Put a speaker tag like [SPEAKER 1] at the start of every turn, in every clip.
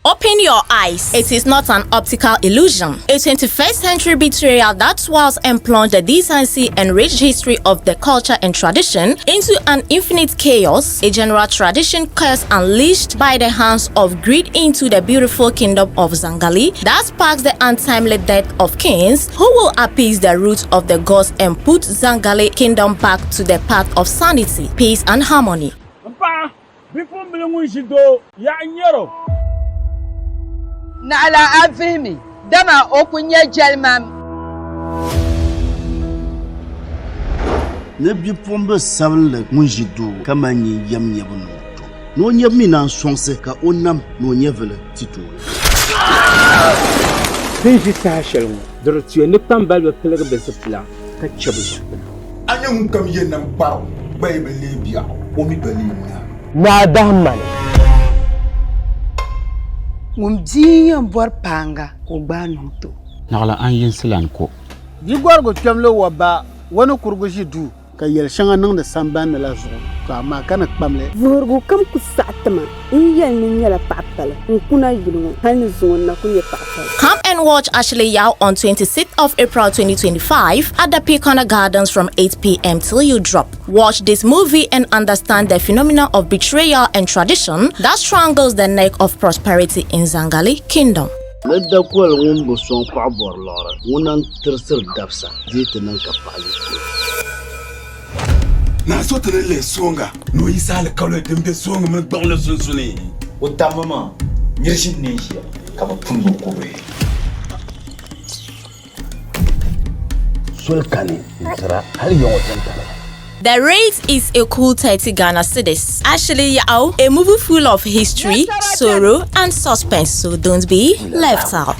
[SPEAKER 1] Open your eyes. It is not an optical illusion. A 21st century betrayal that swirls and plunged the decency and rich history of the culture and tradition into an infinite chaos, a general tradition curse unleashed by the hands of greed into the beautiful kingdom of Zangali that sparks the untimely death of kings who will appease the roots of the gods and put Zangali kingdom back to the path of sanity, peace and harmony.
[SPEAKER 2] M paɣa, bipuɣimbila ŋun ʒi doo, yaɣa n-nyɛr o.
[SPEAKER 3] Naɣila a vihimi, dama o ku nya jɛlima.
[SPEAKER 4] Ni bipuɣimbil sabinli ŋun ʒi doo ka mali nyin yɛm nyabu ni o to, ni o nyabu mi naan sɔŋsi ka o nam ni o nyɛvili ti tooni.
[SPEAKER 5] Ti ni ʒi saha shɛli ŋɔ, di di tuya ni kpambaliba piligi bɛ zipila ka chɛ bɛ zipila.
[SPEAKER 6] A nya ŋunkam ye nam kparigu gba yi bi leei biɛɣu, o mi gba leei naa.
[SPEAKER 7] Naa dahim ma ni.
[SPEAKER 8] Ŋun bia n-yɛn bɔri paaŋa ka o gbaai niŋ ti o.
[SPEAKER 9] Naɣila an yinsilan ko.
[SPEAKER 10] Di gɔrigu kpɛmli wɔbba o ni kurigu ʒi duu ka yɛl shɛŋa niŋdi samban ni la zuɣu, to amaa ka ni kpam li.
[SPEAKER 11] Vuhirigu kam ku saɣi ti ma. N yi yɛli ni n nyɛla paɣ pali, n kuna yuli ŋɔ, hal ni zuŋɔ n na kul nyɛ paɣ pali.
[SPEAKER 1] Come and watch Ashley Yao on 26th of April 2025 at the Picona Gardens from 8 p.m. till you drop. Watch this movie and understand the phenomenon of betrayal and tradition that strangles the neck of prosperity in Zangali Kingdom.
[SPEAKER 4] Ni dakoli ŋun bi sɔŋ paɣa bɔri liɣiri, ŋuna n-tirisiri dabisa di yi ti niŋ ka paɣa yi kuli.
[SPEAKER 6] Naa so ti ni lihi sooŋa ni o yiɣisi alikauli din be sooŋa mini gbuɣinli sunsuuni.
[SPEAKER 12] O tammi maa, nir ʒini neen ʒiya ka bɛ pun o kubi.
[SPEAKER 4] Soli kani n-tira hali ya ŋɔ tintariga.
[SPEAKER 1] The rate is a cool 30 Ghana cedis. Ashley Yao, a movie full of history, sorrow, and suspense, so don't be left out.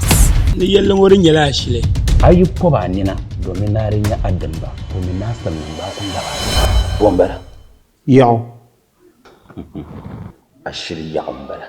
[SPEAKER 5] Ni yɛlli ŋɔ di nyɛla ashili.
[SPEAKER 13] A yi pɔb a nina domin a di nya a dimba, domin a simnim gba a ku lab a. Bɔ m-bala?
[SPEAKER 10] Yaɣu.
[SPEAKER 13] Ashili yaɣu m-bala.